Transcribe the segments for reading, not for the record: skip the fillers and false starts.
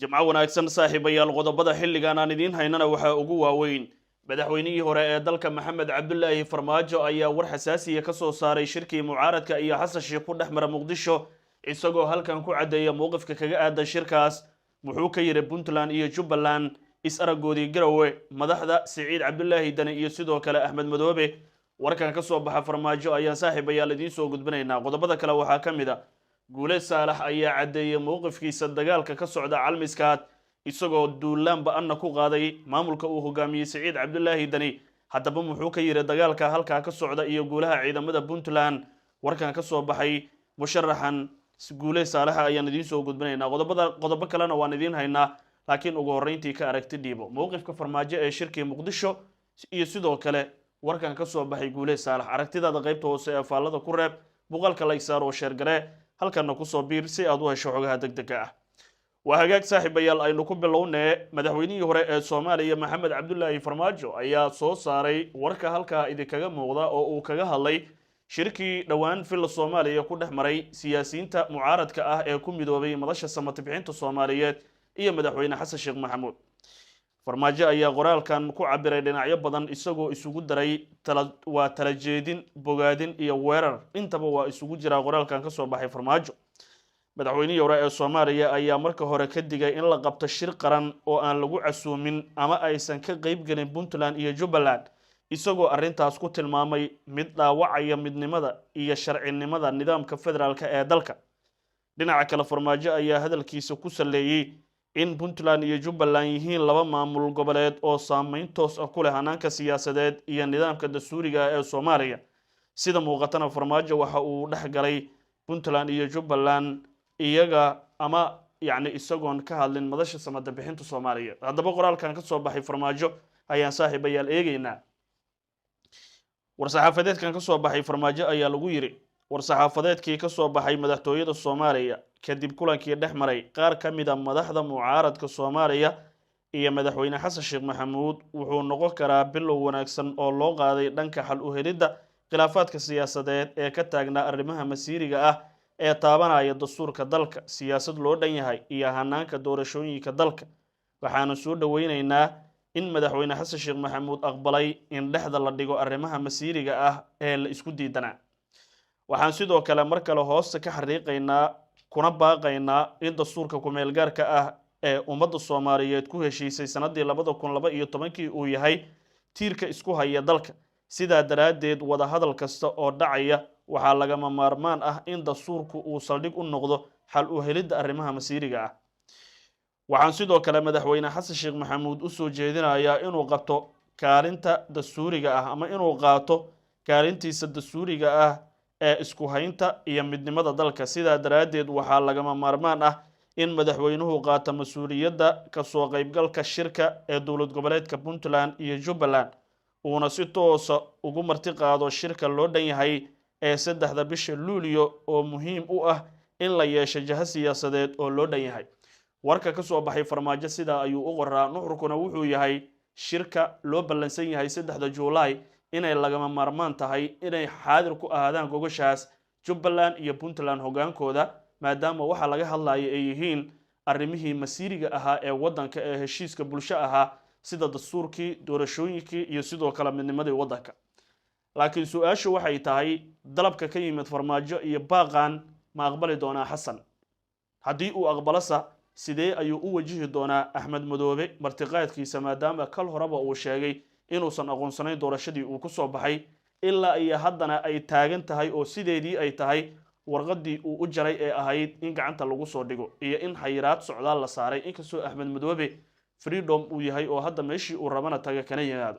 Jimco wanaagsan, saaxiibayaal. Qodobada xilligan aan idiin haynana waxaa ugu waaweyn: madaxweynihii hore ee dalka Maxamed Cabdulaahi Farmaajo ayaa war xasaasiya ka soo saaray shirkii mucaaradka iyo Xasan Sheikh ku dhex mara Muqdisho, isagoo halkan ku caddeeya mowqifka kaga aadan shirkaas. Muxuu ka yidhi Puntland iyo Jubbaland is aragoodii Garowe, madaxda Siciid Cabdulaahi Dani iyo sidoo kale Axmed Madoobe? Warkan ka soo baxa Farmaajo ayaan, saaxiibayaal, idiin soo gudbinaynaa. Qodobada kale waxaa ka mid a: Guule Saalax ayaa caddeeyey mowqifkiisa dagaalka ka socda Calmiskaad, isagoo duulaan ba-anna ku qaaday maamulka uu hogaamiyey Siciid Cabdulaahi Dani. Haddaba muxuu ka yidhi dagaalka halkaa ka socda iyo guulaha ciidamada Puntland? Warkan ka soo baxay musharaxan Guule Saalaxa ayaan idiin soo gudbinaynaa. Qodobada, qodobo kalena waan idiin haynaa, laakiin ugu horreyntii ka aragti dhiibo mowqifka Farmaajo ee shirkii Muqdisho iyo sidoo kale warkan ka soo baxay Guule Saalax. Aragtidaada qaybta hoose ee faallada ku reeb, muuqaalka like saar oo share garee, halkanna kusoo biir si aad u hesho xogaha deg dega ah. Waa hagaag, saaxiibayaal, aynu ku bilownee. Madaxweynihii hore ee Soomaaliya Maxamed Cabdulaahi Farmaajo ayaa soo saaray warka halkaa idinkaga muuqda oo uu kaga hadlay shirkii dhowaan Villa Soomaaliya ku dhex maray siyaasiyiinta mucaaradka ah ee ku midoobay Madasha Samatibixinta Soomaaliyeed iyo Madaxweyne Xasan Sheekh Maxamuud. Farmaajo ayaa qoraalkan ku cabiray dhinacyo badan, isagoo isugu daray waa tala jeedin, bogaadin iyo weerar intaba waa isugu jiraa qoraalkan kasoo baxay Farmaajo. Madaxweynihii hore ee Soomaaliya ayaa marka hore ka digay in la qabto shir qaran oo aan lagu casuumin ama aysan ka qeyb gelin Puntland iyo Jubbaland, isagoo arrintaas ku tilmaamay mid dhaawacaya midnimada iyo sharcinimada nidaamka federaalka ee dalka. Dhinaca kale, Farmaajo ayaa hadalkiisa ku saleeyey in Puntland iyo Jubbaland yihiin laba maamul goboleed oo saameyn toos ah ku leh hanaanka siyaasadeed iyo nidaamka dastuuriga ah ee Soomaaliya. Sida muuqatana, Farmaajo waxa uu dhex galay Puntland iyo Jubbaland iyaga ama yacni isagoon ka hadlin Madasha Samada Bixinta Soomaaliyeed. Haddaba qoraalkan ka soo baxay Farmaajo ayaan, saaxiibayaal, eegeynaa. War-saxaafadeedkan ka soo baxay Farmaajo ayaa lagu yidhi: war-saxaafadeedkii ka soo baxay madaxtooyada Soomaaliya kadib kulankii dhex maray qaar ka mid a madaxda mucaaradka Soomaaliya iyo Madaxweyne Xasan Sheekh Maxamuud wuxuu noqon karaa bilow wanaagsan oo loo qaaday dhanka xal u helidda khilaafaadka siyaasadeed ee ka taagnaa arrimaha masiiriga ah ee taabanaya dastuurka dalka, siyaasad loo dhan yahay iyo hanaanka doorashooyinka dalka. Waxaanu soo dhoweyneynaa in Madaxweyne Xasan Sheekh Maxamuud aqbalay in dhexda la dhigo arrimaha masiiriga ah ee la isku diidanaa. Waxaan sidoo kale mar kale hoosta ka xariiqaynaa kuna baaqaynaa in dastuurka ku-meelgaarka ah ee ummadda Soomaaliyeed ku heshiisay sanadii 2012-kii uu yahay tiirka isku haya dalka. Sidaa daraaddeed, wadahadal kasta oo dhacaya waxaa lagama maarmaan ah in dastuurku uu saldhig u noqdo xal u helidda arrimaha masiiriga ah. Waxaan sidoo kale Madaxweyne Xasan Sheekh Maxamuud usoo jeedinayaa inuu qabto kaalinta dastuuriga ah ama inuu qaato kaalintiisa dastuuriga ah ee isku haynta iyo midnimada dalka. Sidaa daraaddeed, waxaa lagama maarmaan ah in madaxweynuhu qaato mas-uuliyadda kasoo qaybgalka shirka ee dowlad goboleedka Puntland iyo Jubbaland, uuna si toosa ugu marti qaado shirka loo dhan yahay ee 3-da bisha Luulyo, oo muhiim u ah in la yeesho jaho siyaasadeed oo loo dhan yahay. Warka ka soo baxay Farmaajo sidaa ayuu u qoraa, nuxurkuna wuxuu yahay shirka loo ballansan yahay 3-da Juulaay inay lagama maarmaan tahay inay xaadir ku ahaadaan gogoshaas Jubbaland iyo Puntland hogaankooda, maadaama waxaa laga hadlaya ay yihiin arrimihii masiiriga ahaa ee waddanka ee heshiiska bulsho ahaa, sida dastuurkii, doorashooyinkii iyo sidoo kale midnimadii waddanka. Laakiin su-aashu waxay tahay: dalabka ka yimid Farmaajo iyo baaqan ma aqbali doonaa Xasan? Haddii uu aqbalosa, sidee ayuu u wajihi doonaa Axmed Madoobe martiqaadkiisa, maadaama kal horeba uu sheegay inuusan aqoonsanayn doorashadii uu kusoo baxay, ilaa iyo haddana ay taagan tahay oo sideedii ay tahay warqadii uu u jaray ee ahayd in gacanta lagu soo dhigo iyo in xayiraad socdaal la saaray, inkastoo Axmed Madoobe freedom uu yahay oo hadda meeshii uu rabana taga kana yimaado?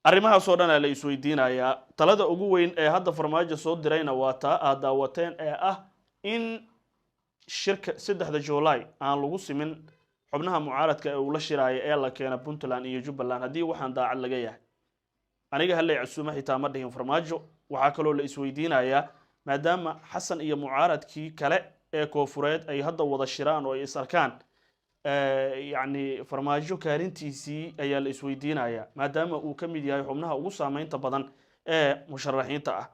Arrimahaasoo dhan aa la isweydiinayaa. Talada ugu weyn ee hadda Farmaajo soo dirayna waa taa aad daawateen ee ah in shirka 3-da Juulaay aan lagu simin xubnaha mucaaradka ee uu la shiraayo ee la keena Puntland iyo Jubbaland, haddii waxaan daacad laga yahay. Aniga hallay casuumo xitaa ma dhihin Farmaajo. Waxaa kaloo la isweydiinayaa, maadaama Xasan iyo mucaaradkii kale ee koofureed ay hadda wada shiraan oo ay is arkaan, yacni Farmaajo kaalintiisii ayaa la isweydiinayaa, maadaama uu ka mid yahay xubnaha ugu saameynta badan ee musharaxiinta ah.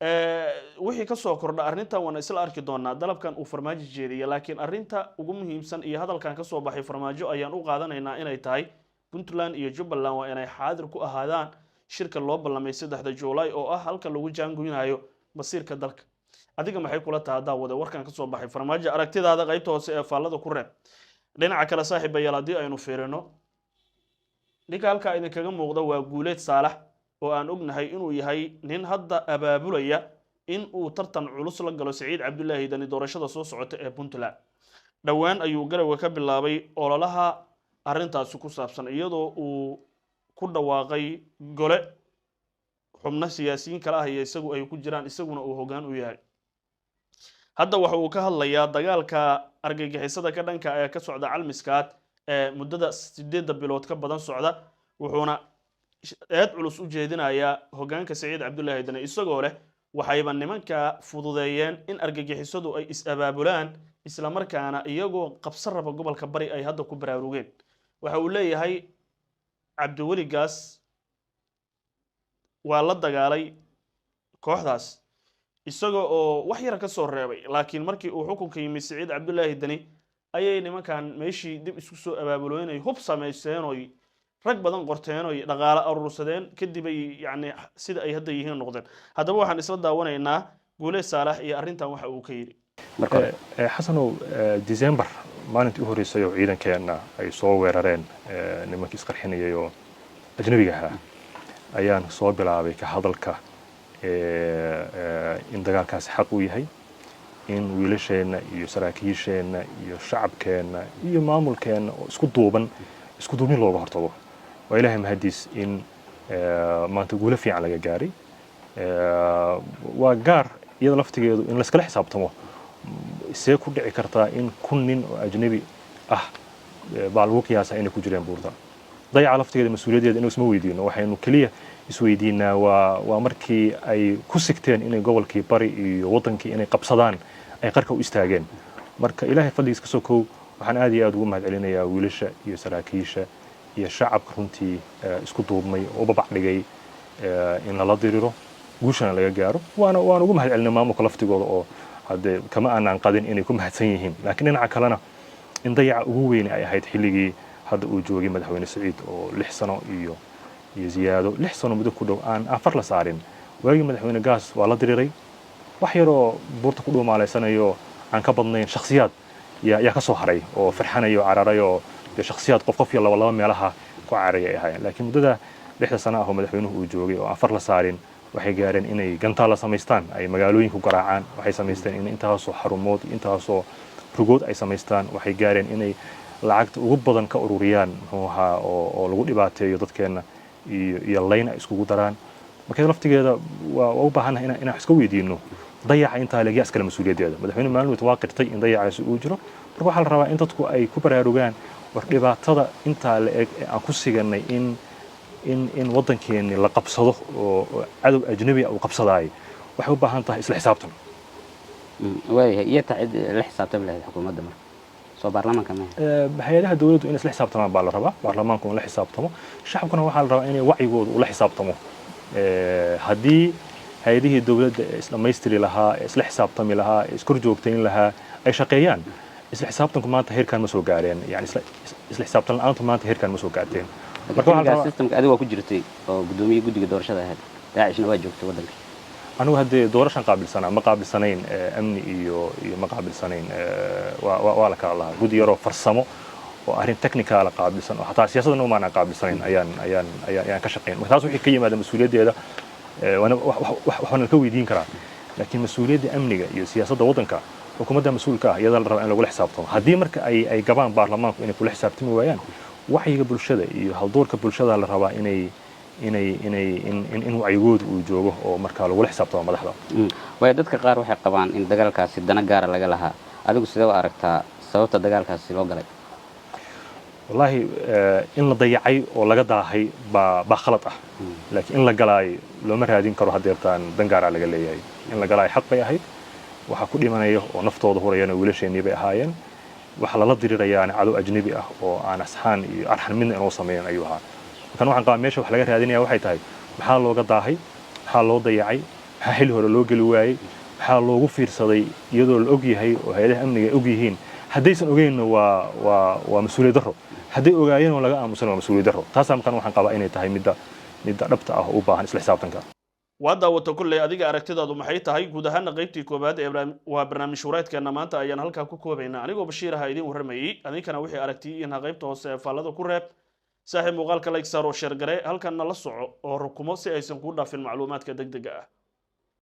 Wixii kasoo kordha arrintan waan isla arki doonaa, dalabkan uu Farmaajo jeediya. Laakiin arrinta ugu muhiimsan iyo hadalkan kasoo baxay Farmaajo ayaan u qaadanaynaa inay tahay Puntland iyo Jubbaland waa inay xaadir ku ahaadaan shirka loo ballamay 3-da Juulaay, oo ah halka lagu jaangoynayo masiirka dalka. Adiga maxay kula taha, daawade, warkan kasoo baxay Farmaajo? Aragtidaada qaybta hoose ee faallada ku reeb. Dhinaca kale, saaxiibayaal, haddii aynu fiirino ninka halkaa idinkaga muuqda waa Guuleed Saalax, oo aan ognahay inuu yahay nin hadda abaabulaya in uu tartan culus la galo Siciid Cabdulaahi Dani doorashada soo socota ee Puntland. Dhowaan ayuu Garowe ka bilaabay ololaha arrintaasi ku saabsan, iyadoo uu ku dhawaaqay gole xubno siyaasiyiin kale ah iyo isagu ay ku jiraan, isaguna uu hoggaan u yahay. Hadda waxa uu ka hadlayaa dagaalka argagixisada ka dhanka ee ka socda Calmiskaad ee muddada 8-da bilood ka badan socda, wuxuuna eed culus u jeedinayaa hoggaanka Siciid Cabdulaahi Dani, isagoo leh waxayba nimanka fududeeyeen in argagixisadu ay is-abaabulaan, islamarkaana iyagoo qabsan raba gobolka Bari ay hadda ku baraarugeen. Waxa uu leeyahay Cabdiweligaas waa la dagaalay kooxdaas isaga oo wax yara ka soo reebay, laakiin markii uu xukunka yimid Siciid Cabdulaahi Dani ayay nimankan meeshii dib isku soo abaabuloynay, hub samaysteen oy rag badan qorteen oy dhaqaale aruursadeen, kadib ay yacni sida ay hadda yihiin noqdeen. Haddaba waxaan isla daawanaynaa Guuleed Saalax iyo arrintan waxa uu ka yidhi. Xasanow, December maalintii u horreysay oo ciidankeenna ay soo weerareen nimankii isqarxinayay oo ajnabiga ahaa ayaan soo bilaabay ka hadalka in dagaalkaasi xaq uu yahay, in wiilasheenna iyo saraakiisheenna iyo shacabkeenna iyo maamulkeenna oo isku duuban, isku duubnin looga hortago. Waa Ilaahay mahadiis in maanta guulo fiican laga gaaray. Waa gaar iyada laftigeedu in layskala xisaabtamo: see ku dhici kartaa in 1000 nin oo ajnabi ah baa lagu qiyaasaa inay ku jireen buurta? Dayaca laftigeeda mas-uuliyaddeeda inuu isma weydiino. Waxaynu keliya isweydiinaa waa markii ay ku sigteen inay gobolkii Bari iyo waddankii inay qabsadaan ay qarka u istaageen. Marka Ilaahay fadligiis ka soo kow, waxaan aad iyo aad ugu mahad celinayaa wiilasha iyo saraakiisha iyo shacabka runtii isku duubmay oo u babac dhigay in lala diriro, guushana laga gaaro. Waana ugu mahad celinay maamulka laftigooda, oo haddee kama aanaan qadin inay ku mahadsan yihiin. Laakiin dhinaca kalena in dayaca ugu weyne ay ahayd xilligii hadda uu joogay Madaxweyne Saciid, oo 6 sano iyo ziyaado, 6 sano muddo ku dhow aan far la saarin. Waagii Madaxweyne Gaas waa la diriiray, wax yaroo buurta ku dhuumaaleysanayo aan ka badnayn, shakhsiyaad yaa ka soo haray oo farxanaya oo cararay, oo dee shakhsiyaad qof qof iyo laba laba meelaha ku cararaya ay ahaayeen. Laakiin muddada 6-da sano ah oo madaxweynuhu uu joogay oo aan far la saarin, waxay gaareen inay gantaal la samaystaan, ay magaalooyinku garaacaan. Waxay samaysteen in intaasoo xarumood iyo intaasoo rugood ay samaystaan. Waxay gaareen inay lacagta ugu badan ka ururiyaan, muxuu ahaa, oo lagu dhibaateeyo dadkeenna iyo layn ay iskugu daraan. Marka laftigeeda waa u baahannahay inaan iska weydiino dayaca intaa leegyaa iskale mas-uuliyaddeeda. Madaxweyne maalin waa qirtay in dayacaasi uu jiro. Marka waxaa la rabaa in dadku ay ku baraarugaan war dhibaatada intaa la eg ee aan ku siganay in waddankeeni la qabsado oo cadow ajnabi ah uu qabsadaayo waxay u baahan tahay isla xisaabtan. Waayahay, iyo taa cid la xisaabtami lahayd xukuumadda marka soo baarlamaanka maaha? Hay-adaha dowladdu in isla xisaabtamaan baa la rabaa, baarlamaanku in la xisaabtamo, shacabkuna waxaa la rabaa inay wacyigooda ula xisaabtamo. Haddii hay-adihii dowladda ee isdhammaystiri lahaa, ee isla xisaabtami lahaa, ee iskor joogtayn lahaa ay shaqeeyaan, isla xisaabtanku maanta heerkan ma soo gaareen. Yani isla xisaabtan la-aantu maanta heerkan ma soo gaarteen. Marka waxaa la rabaa systemka adiga waa ku jirtay oo guddoomiye guddiga doorashada ahayd, Daacishna waa joogtay waddanka. Anigu haddee doorashan qaabilsanaa, ma qaabilsanayn amni iyo ma qaabilsanayn. Waa la kala lahaa guddi yaroo farsamo oo arrin technical qaabilsan oo xataa siyaasadana umaanaan qaabilsanayn ayaan ka shaqayn. Marka taas wixii ka yimaada mas-uuliyaddeeda waxaana ka weydiin karaa, laakiin mas-uuliyadda amniga iyo siyaasadda waddanka xukuumadda mas-uulka ah, iyada la rabaa in lagula xisaabtamo. Haddii marka ay gabaan baarlamaanku inay kula xisaabtami waayaan, wacyiga bulshada iyo haldoorka bulshada la rabaa inay in wacyigoodu uu joogo oo markaa lagula xisaabtamo madaxda. Waayo, dadka qaar waxay qabaan in dagaalkaasi dana gaara laga lahaa. Adigu sidee u aragtaa sababta dagaalkaasi loo galay? Wallaahi, in la dayacay oo laga daahay baa khalad ah, laakiin in la galaayo looma raadin karo hadeertaan dan gaaraa laga leeyahay. In la galaayo xaq bay ahayd. Waxaa ku dhimanaya oo naftooda hurayana wiilasheenii bay ahaayeen. Waxa lala dirirayaana cadow ajnabi ah oo aan asxaan iyo arxan midna inoo sameeyan ayuu ahaa. Markan waxaan qabaa meesha wax laga raadinaya waxay tahay: maxaa looga daahay? Maxaa loo dayacay? Maxaa xilli hore loo geli waayey? Maxaa loogu fiirsaday iyadoo la og yahay oo hay-adaha amniga ay og yihiin? Haddaysan ogeynna waa mas-uuliyad darro, hadday ogaayeen oo laga aamusan waa mas-uuliyad darro. Taasaa markaan waxaan qabaa inay tahay midda dhabta ah oo u baahan isla xisaabtanka. Waa daawato kolley. Adiga aragtidaadu maxay tahay? Guud ahaana qaybtii koowaad ee waa barnaamij wareedkeena maanta ayaan halkaa ku koobaynaa. Anigoo Bashiir aha idiin warramayey. Adinkana wixii aragtiyiinha qaybta hoose ee faallada ku reeb. Saaxiib, muuqaalka like saar oo share garee, halkanna la soco oo rukumo si aysan kuu dhaafin macluumaadka degdega ah.